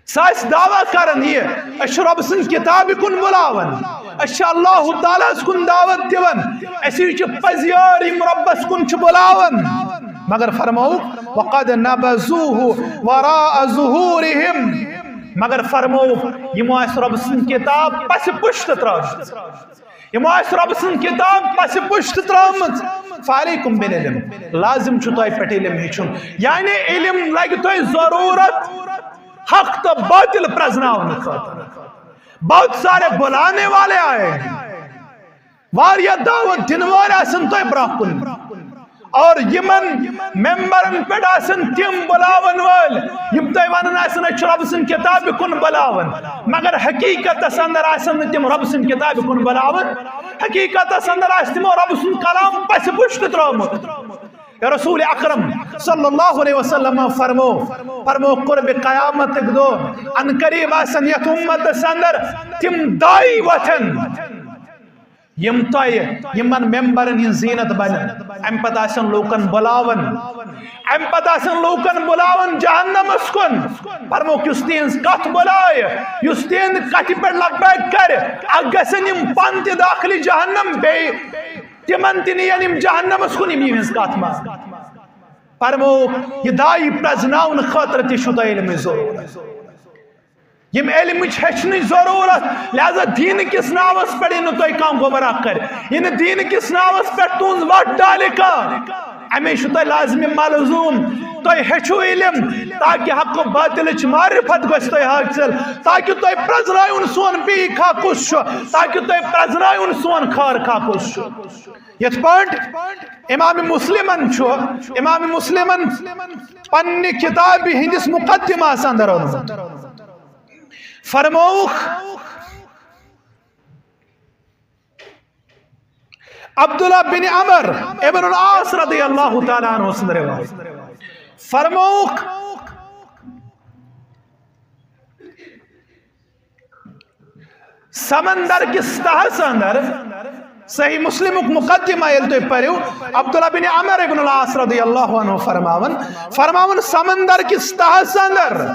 سۄ آسہِ دعویٰ کران یہِ، أسۍ چھِ رۄب سٕنٛدِ کِتابہِ کُن بُلاوان، أسۍ چھِ اللہ تعالیٰ ہَس کُن دعوت دِوان، أسی چھِ پٔزۍ یار یِم رۄبَس کُن چھِ بُلاوان۔ مگر فرمووُکھ، وَقَدْ نَبَذُوهُ وَرَاءَ ظُهُورِهِمْ۔ مگر فرمووُکھ، یِمو آسہِ رۄب سٕنٛز کِتاب پَسہِ پُشت ترٛٲومٕژ۔ یِمو آسہِ رۄب سٕنٛز کِتاب پَسہِ پُشت ترٛٲومٕژ۔ فعلیکم بالعلم۔ لازم چھُ تۄہہِ پٮ۪ٹھ علم ہیٚچھُن۔ یعنی علم لَگہِ تۄہہِ ضروٗرت حق تہٕ باطل پرٛزناونہٕ خٲطرٕ۔ بہت سارے بلانے والے آئے۔ واریاہ دعوت دِنہٕ وٲلۍ آسن تۄہہِ برٛونٛہہ کُن۔ اور یِمن ممبرن پٮ۪ٹھ آسن تِم بُلاون وٲلۍ، یِم تۄہہِ ونان آسن، أسۍ چھِ رۄب سٕنٛدِ کِتابہِ کُن بُلاون، مگر حقیٖقتس اندر آسن نہٕ تِم رۄب سٕنٛدِ کِتابہِ کُن بُلاون۔ حقیٖقتس اندر آسہِ تِمو رۄب سُنٛد کلام پژھِ پُشت ترٛوومُت۔ یا رسول اکرم صلی اللہ علیہ وسلم فرمو، فرمو قرب قیامت دۄہ ان قریب آسن یتھ امتس اندر تِم داعی وۄتھن، یِم تۄہہِ یِمن ممبرن ہٕنٛز زیٖنت بنن۔ امہِ پتہٕ آسن لوٗکن بُلاوان، امہِ پتہٕ آسن لوٗکن بُلاوان جہنمس کُن۔ فرموکھ، یُس تِہنٛز کتھ بُلایہِ، یُس تِہنٛد کتھِ پٮ۪ٹھ لبیک کرِ، اکھ گژھن یِم پانہٕ تہِ داخلِ جہنم، بیٚیہِ تِمن تہِ نِین یِم جہنمس کُن، یِم یِہنٛز کتھ مانن۔ فرموکھ، یہِ داعی پرزناونہٕ خٲطرٕ تہِ چھُ تۄہہِ علمٕچ ضروٗرت۔ یِم علمٕچ ہیٚچھنٕچ ضروٗرت، لہذا دیٖن کِس ناوس پٮ۪ٹھ یِنہٕ تۄہہِ کانٛہہ گمراہ کرِ، یِنہٕ دیٖن کِس ناوس پٮ۪ٹھ تُہنٛز وَتھ ڈالہِ کانٛہہ۔ اَمے چھُ تۄہہِ لازمِ ملزوٗم، تۄہہِ ہیٚچھِو علم، تاکہِ حق و باطلٕچ معرفت گژھِ تۄہہِ حٲصِل، تاکہِ تۄہہِ پرٛزنٲیُن سون پیٖک کھاہ کُس چھُ، تاکہِ تۄہہِ پرٛزنٲیُن سون خار کھاہ کُس چھُ۔ یِتھ پٲٹھۍ امام مسلمن چھُ، امام مسلمن پننہِ کتابہِ ہٕنٛدِس مقدمس اندر اوٚنمُت۔ فرمووُکھ، عبداللہ بن عمر ابن العاص رضی اللہ تعالیٰ عنہ سٕنٛز روایت۔ فرمووُکھ، سمندر کِس تہس اندر، صحیح مسلمُک مقدمہ ییٚلہِ تُہۍ پٔرِو، عبداللہ بن عمر ابن العاص رضی اللہ عنہ فرماوان، فرماوان، سمندر کِس تہس اندر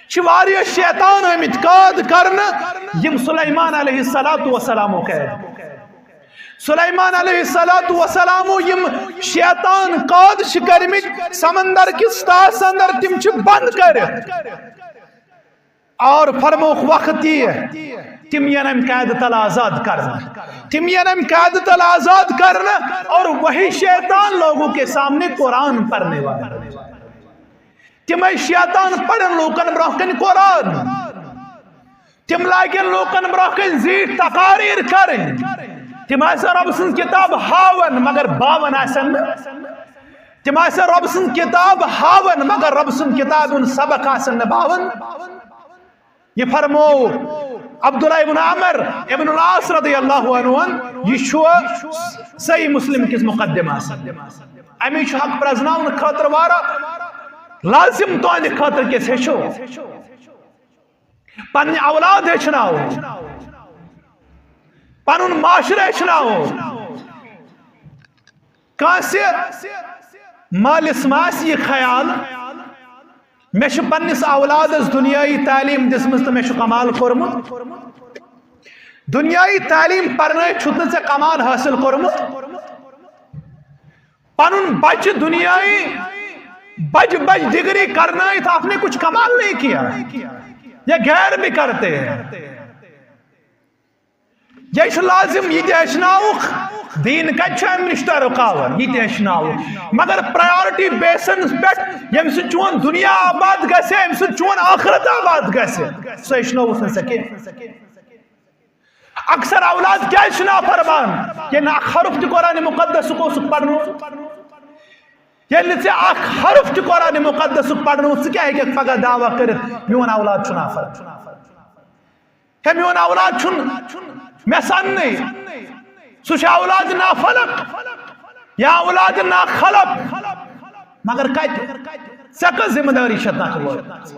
چھِ واریاہ شیطان آمٕتۍ قٲد کرنہٕ، یِم سلیمان علیہ الصلوۃ والسلامُک قید۔ سلیمان علیہ الصلوۃ والسلامو یِم شیطان قٲد چھِ کٔرمٕتۍ سمندر کِس تہس اندر، تِم چھِ بند کٔرِتھ۔ اور فرمووُکھ، وقت ییہِ، تِم یِن امہِ قید تل آزاد کرنہٕ۔ تِم یِن امہِ قید تل آزاد کرنہٕ اور وہی شیطان لوگوں کے سامنے قرآن پڑھنے والے۔ تِمے شیطان پرن لوٗکن برونٛہہ کنہِ قرآن۔ تِم لاگن لوٗکن برونٛہہ کنہِ زیٖٹھۍ تقاریر کرٕنۍ۔ تِم آسن رۄب سٕنٛز کِتاب ہاوان، مگر باوان آسن نہٕ۔ تِم آسن رۄب سٕنٛز کِتاب ہاوان، مگر رۄب سٕنٛز کِتابہِ ہُنٛد سبق آسن نہٕ باوان۔ یہِ فرموو عبداللہ ابن عمر ابن العاص رضی اللہ عنہ، یہِ چھُ صحیح مسلم کِس مقدمس۔ اَمِچ چھُ حق پرزناونہٕ خٲطرٕ واریاہ لازم تُہنٛدِ خٲطرٕ کِس ہیٚچھو۔ پننہِ اولاد ہیٚچھناوو، پنُن معاشرٕ ہیٚچھناوو۔ کٲنٛسہِ مٲلِس ما آسہِ یہِ خیال، مےٚ چھُ پننِس اولادس دُنیٲیی تعلیٖم دِژمٕژ تہٕ مےٚ چھُ کمال کوٚرمُت؟ دُنیٲیی تعلیٖم پرنٲوِتھ چھُتھ نہٕ ژےٚ کمال حٲصِل کوٚرمُت؟ پنُن بچہِ دُنیٲیی بجہِ بجہِ ڈگری کرنٲیِتھ، آپ نے کچھ کمال نہیں کیا، یہ غیر بھی کرتے ہیں۔ یہ چھُ لازم، یہِ تہِ ہیٚچھناوُکھ۔ دیٖن کتہِ چھُ امہِ نِش تۄہہِ رُکاوان؟ یہِ تہِ ہیٚچھناوُکھ، مگر پرایورٹی بیسس پٮ۪ٹھ، ییٚمہِ سۭتۍ چون دُنیا آباد گژھِ، ییٚمہِ سۭتۍ چون آخرت آباد گژھِ، سُہ ہیٚچھنووُکھ نہٕ ژےٚ کینٛہہ۔ اکثر اولاد کیازِ چھِ نافرمان؟ ییٚلہِ نہٕ اکھ حرف تہِ قرآن مقدسُک اوسُکھ پرنوومُت۔ ییٚلہِ نہٕ ژےٚ اکھ حرف تہِ قرآن مقدسُک پرنووُتھ، ژٕ کیٛاہ ہیٚککھ پگاہ دعویٰ کٔرِتھ، میون اولاد چھُ نافرمان؟ ہے، میون اولاد چھُنہٕ مےٚ سننٕے۔ سُہ چھُ اولاد نافلق یا اولاد ناخلق۔ مگر کتہِ؟ ژےٚ کۄس ذمہٕ دٲری چھےٚ تتھ وٲژمٕژ؟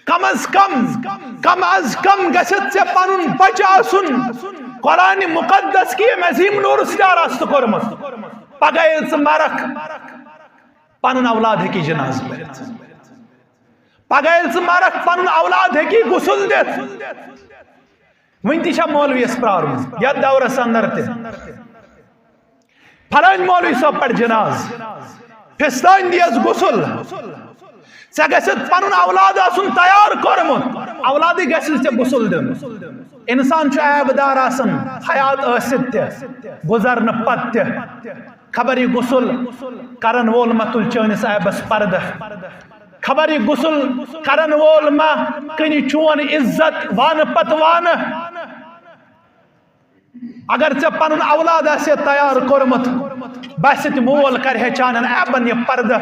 کم از کم، کم از کم گژھِ ژےٚ پنُن بچہٕ آسُن قرآن مقدس کہِ ییٚمۍ عظیم نوٗرٕ سۭتۍ آراستہٕ کوٚرمُت۔ پگاہ ییٚلہِ ژٕ مرکھ، پنُن اولاد ہیٚکی جنازٕ پٔرِتھ۔ پگاہ ییٚلہِ ژٕ مرکھ، پنُن اولاد ہیٚکی غسل دِتھ۔ وٕنہِ تہِ چھا مولویَس پرٛارُن یَتھ دورس اندر تہِ؟ فلٲنۍ مولوی صٲب پَر جناز، فِستٲنۍ دِیَس غسل۔ ژےٚ گژھِ پَنُن اولاد آسُن تیار کوٚرمُت، اولادٕے گژھِ نہٕ ژےٚ غسل دیُن۔ اِنسان چھُ عیبہٕ دار آسان حیات ٲسِتھ تہِ، گُزرنہٕ پتہٕ تہِ۔ خبر یہِ غسل کرن وول ما تُلہِ چٲنِس عیبس پردٕ؟ خبر یہِ غسل کرن وول ما کٕنہِ چون عزت وانہٕ پتہٕ وانہٕ؟ اگر ژےٚ پنُن اولاد آسہِ تیار کوٚرمُت، بس تہِ مول کرِ ہے چانٮ۪ن عیبن یہِ پردٕ۔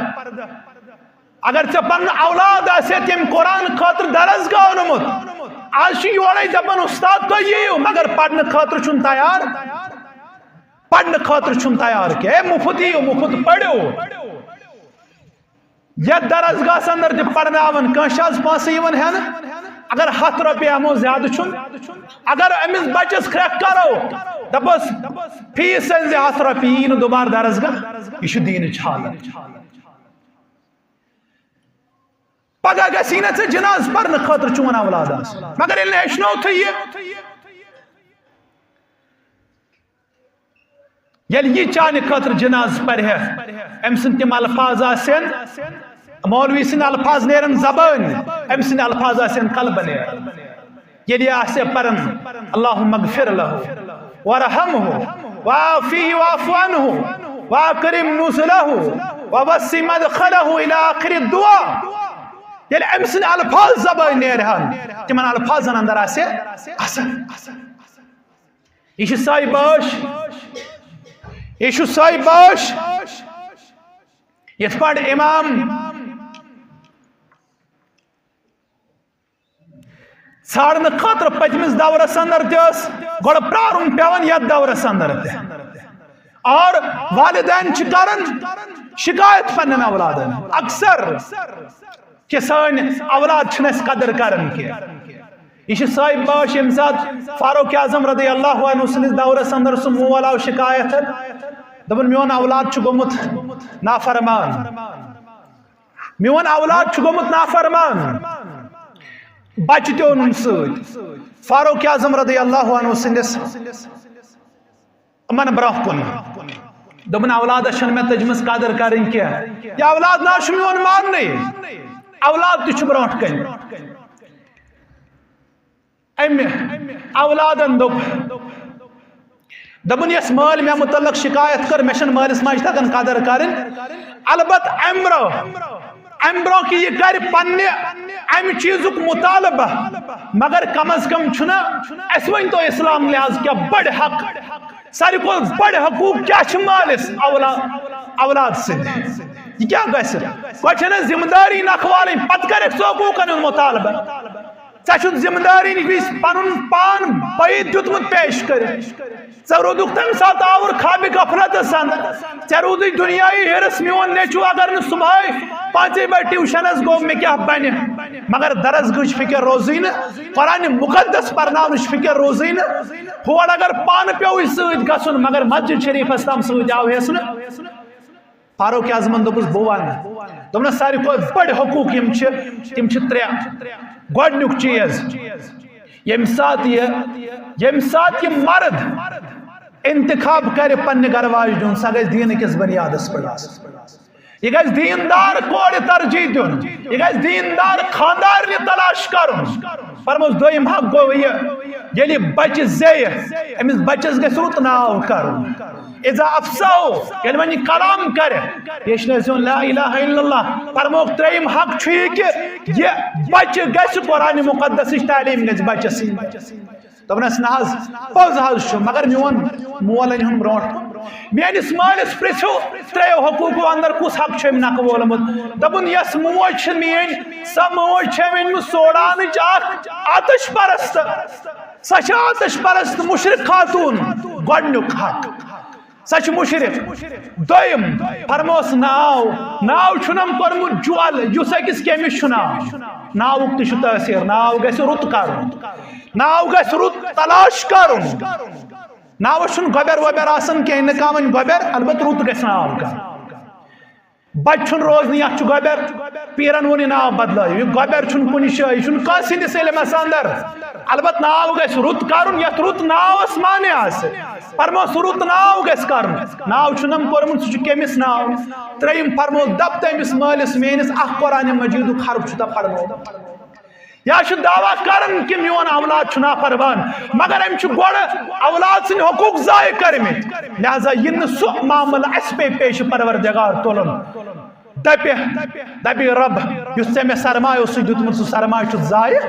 اگر ژےٚ پنُن اولاد آسہِ تٔمۍ قرآن خٲطرٕ درسگاہ اوٚنمُت، آز چھُ یورے دپان، استاد، تُہۍ یِیِو، مگر پرنہٕ خٲطرٕ چھُنہٕ تیار، پرنہٕ خٲطرٕ چھُنہٕ تیار کینٛہہ۔ ہے، مُفت یِیِو، مُفت پٔرِو۔ یتھ درسگاہس اندر تہِ پرناون، کٲنٛسہِ چھِ آز پونٛسہٕ یِوان ہٮ۪نہٕ؟ اگر ہتھ رۄپیہِ ہٮ۪مو، زیادٕ چھُنہٕ۔ اگر أمِس بچس کھرٛٮ۪کھ کرو، دپس، فیس أنۍ زِ ہتھ رۄپیہِ، یی نہٕ دُبارٕ درسگاہ، یہِ چھُ دیٖنٕچ حالت۔ پگاہ گژھی نہ ژےٚ جناز پرنہٕ خٲطرٕ چون اولاد آسُن، مگر ییٚلہِ نہٕ ہیٚچھنوتھٕے یہِ، ییٚلہِ یہِ چانہِ خٲطرٕ جناز پرِ ہے، أمۍ سٕنٛدۍ تِم الفاظ آسن، مولوی سٕنٛدۍ الفاظ نیرن زبٲنۍ، أمۍ سٕنٛدۍ الفاظ آسن قلبہٕ نیران۔ ییٚلہِ یہِ آسہِ پران، اللہم اغفر لہ وارحمہ وعافیہ واعف عنہ واکرم نزلہ ووسع مدخلہ الی آخر الدعا۔ ییٚلہِ أمۍ سٕنٛدۍ الفاظ زبٲنۍ نیرہن، تِمن الفاظن اندر آسہِ اثر۔ یہِ چھُ ساے باش، یہِ چھُ ساے باش۔ یِتھ پٲٹھۍ امام ژھانڈنہٕ خٲطرٕ پٔتمِس دورس اندر تہِ ٲس گۄڈٕ پرارُن پٮ۪وان، یتھ دورس اندر تہِ۔ اور والدین چھِ کران شکایت پننٮ۪ن اولادن اکثر کہ سٲنۍ اولاد چھِنہٕ اَسہِ قدر کران کینٛہہ۔ یہِ چھِ سۄے باش ییٚمہِ ساتہٕ فاروق اعظم رضی اللہ عنہ سٕنٛدِس دورس اندر سُہ مول آو شکایت، دوٚپُن، میون اولاد چھُ گوٚمُت نافرمان، میون اولاد چھُ گوٚمُت نافرمان۔ بچہِ تہِ اوٚنُن سۭتۍ۔ فاروق اعظم رضی اللہ عنہ سٕنٛدِس یِمن برونٛہہ کُن۔ دوٚپُن، اولادس چھنہٕ مےٚ تٔجمٕژ قدر کرٕنۍ کینٛہہ۔ یہِ اولاد نہ چھُ میون ماننٕے۔ اولاد تہِ چھُ برونٛٹھ کنہِ۔ امہِ اولادن دوٚپ، دوٚپُن، یۄس مٲلۍ مےٚ متعلق شکایت کٔر، مےٚ چھنہٕ مٲلِس ماجہِ تگان قدر کرٕنۍ۔ البتہٕ امہِ برونٛہہ، امہِ برونٛہہ کہِ یہِ کرِ پننہِ امہِ چیٖزُک مطالبہ، مگر کم از کم چھُنہ اسہِ ؤنۍ تو اسلام لحاظ کیٛاہ بٔڑۍ حق، ساروی کھۄتہٕ بٔڑۍ حقوٗق کیٛاہ چھِ مٲلِس اولا-، اولاد سٕنٛدۍ؟ یہِ کیٛاہ گژھِ؟ گۄڈٕ چھنہ ذمہٕ دٲری نکھٕ والٕنۍ، پتہٕ کرکھ ژٕ حقوٗقن ہُنٛد مطالبہ۔ ژےٚ چھُتھ ذمہٕ دٲری نِش پنُن پان بعید دیُتمُت پیش کٔرِتھ۔ ژےٚ روٗدُکھ تَمہِ ساتہٕ آوُر خوابِ غفلتس اندر۔ ژےٚ روٗدُے دُنیاہی حِرص، میون نیٚچوٗ اگر نہٕ صبحٲے پانٛژے بجہِ ٹیوشنس گوٚو، مےٚ کیٛاہ بنہِ؟ مگر درسگاہٕچ فکر روزٕے نہٕ، قرآنِ مقدس پرناونٕچ فکر روزٕے نہٕ۔ ہور اگر پانہٕ پیوٚوُے سۭتۍ گژھُن، مگر مسجد شریفس تام سۭتۍ آوہس نہٕ۔ فاروق اعظمن دوٚپُس، بہٕ وَنہٕ۔ دوٚپنَس، ساروی کھۄتہٕ بٔڑۍ حقوٗق یِم چھِ، تِم چھِ ترٛےٚ۔ گۄڈٕنیُک چیٖز، ییٚمہِ ساتہٕ یہِ، ییٚمہِ ساتہٕ یہِ مرد انتخاب کرِ پننہِ گرٕ واجہِ دیُن، سۄ گژھِ دیٖنہٕ کِس بنیادس پٮ۪ٹھ آسٕنۍ۔ یہِ گژھِ دیٖندار کورِ ترجیح دیُن، یہِ گژھِ دیٖندار خاندارنہِ تلاش کرُن۔ فرموس، دوٚیِم حق گوٚو یہِ، ییٚلہِ بچہِ زیٚیہِ، أمِس بچس گژھِ رُت ناو کرُن۔ اذا افصحو، ییٚلہِ وۄنۍ یہِ کلام کرِ، یہِ ہیٚچھنٲوزیون لا الہ الا اللہ۔ فرموکھ، ترٛیٚیِم حق چھُ یہِ کہِ یہِ بچہِ گژھِ قرآنِ مقدسٕچ تعلیٖم گژھِ بچس یِنۍ۔ دوٚپنس، نہ حظ، پوٚز حظ چھُ، مگر میون مول انہِ ہُن برونٛٹھ کُن۔ میٲنِس مٲلِس پرژھِو ترٛیٚیو حقوٗقو اندر کُس حق چھُ أمۍ نکھٕ وولمُت۔ دوٚپُن، یۄس موج چھِ میٲنۍ، سۄ موج چھِ أمۍ أنمٕژ سوڈانٕچ اکھ آتش پرست۔ سۄ چھِ آتش پرست مشرک خاتون۔ گۄڈٕنیُک حق، سۄ چھِ مشرک۔ دوٚیِم، فرموس ناو، ناو چھُنم کوٚرمُت جوال، یُس أکِس کٔمِس چھُ ناو۔ ناوُک تہِ چھُ تٲثیٖر، ناو گژھِ رُت کرُن، ناو گژھِ رُت تلاش کرُن۔ ناوس چھُنہٕ گۄبٮ۪ر وۄبٮ۪ر آسان کینٛہہ، نہٕ کانٛہہ وۄنۍ گۄبٮ۪ر، البتہٕ رُت گژھِ ناو کرُن۔ بچہِ چھُنہٕ روزنٕے، یتھ چھُ گۄبٮ۪ر، پیٖرن ووٚن یہِ ناو بدلٲیِو، یہِ گۄبٮ۪ر چھُنہٕ کُنہِ جایہِ، یہِ چھُنہٕ کٲنٛسہِ ہٕنٛدِس علمس اندر۔ البتہٕ ناو گژھِ رُت کرُن، یتھ رُت ناوس معنی آسہِ۔ پرموس رُت ناو گژھِ کرُن۔ ناو چھُنم پوٚرمُت، سُہ چھُ کٔمِس ناو؟ ترٛیٚیِم پرموس، دپ تٔمِس مٲلِس میٲنِس اکھ قرآن مجیدُک حرف چھُ تہ پرمومُت۔ یا چھُ دعویٰ کران کہِ میون اولاد چھُ نافرمان، مگر أمۍ چھُ گۄڈٕ اولاد سٕنٛدۍ حقوٗق ضایع کٔرمٕتۍ۔ لہذا یہِ نہٕ سُہ معاملہٕ اَسہِ پیٚیہِ پیش پروردگار تُلُن۔ دَپہِ، دَپہِ، "رب، یُس ژےٚ مےٚ سرمایہِ اوسُے دیُتمُت، سُہ سرمایہِ چھُ ضایع،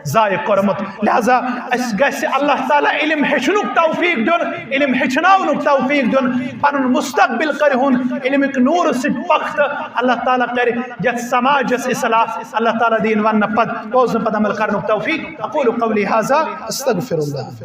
ضایع کوٚرمُت۔" لہذا اَسہِ گژھِ اللہ تعالیٰ علم ہیٚچھنُک توفیق دیُن، علم ہیٚچھناونُک توفیق دیُن، پنُن مستقبل کرِ ہُن علمٕکۍ نوٗرٕ سۭتۍ پختہٕ۔ اللہ تعالیٰ کرِ یتھ سماجس اصلاح، اللہ تعالیٰ دِیِن وننہٕ پتہٕ بوزنہٕ پتہٕ عمل کرنُک توفیق۔ اقول قولی هذا، استغفر اللہ۔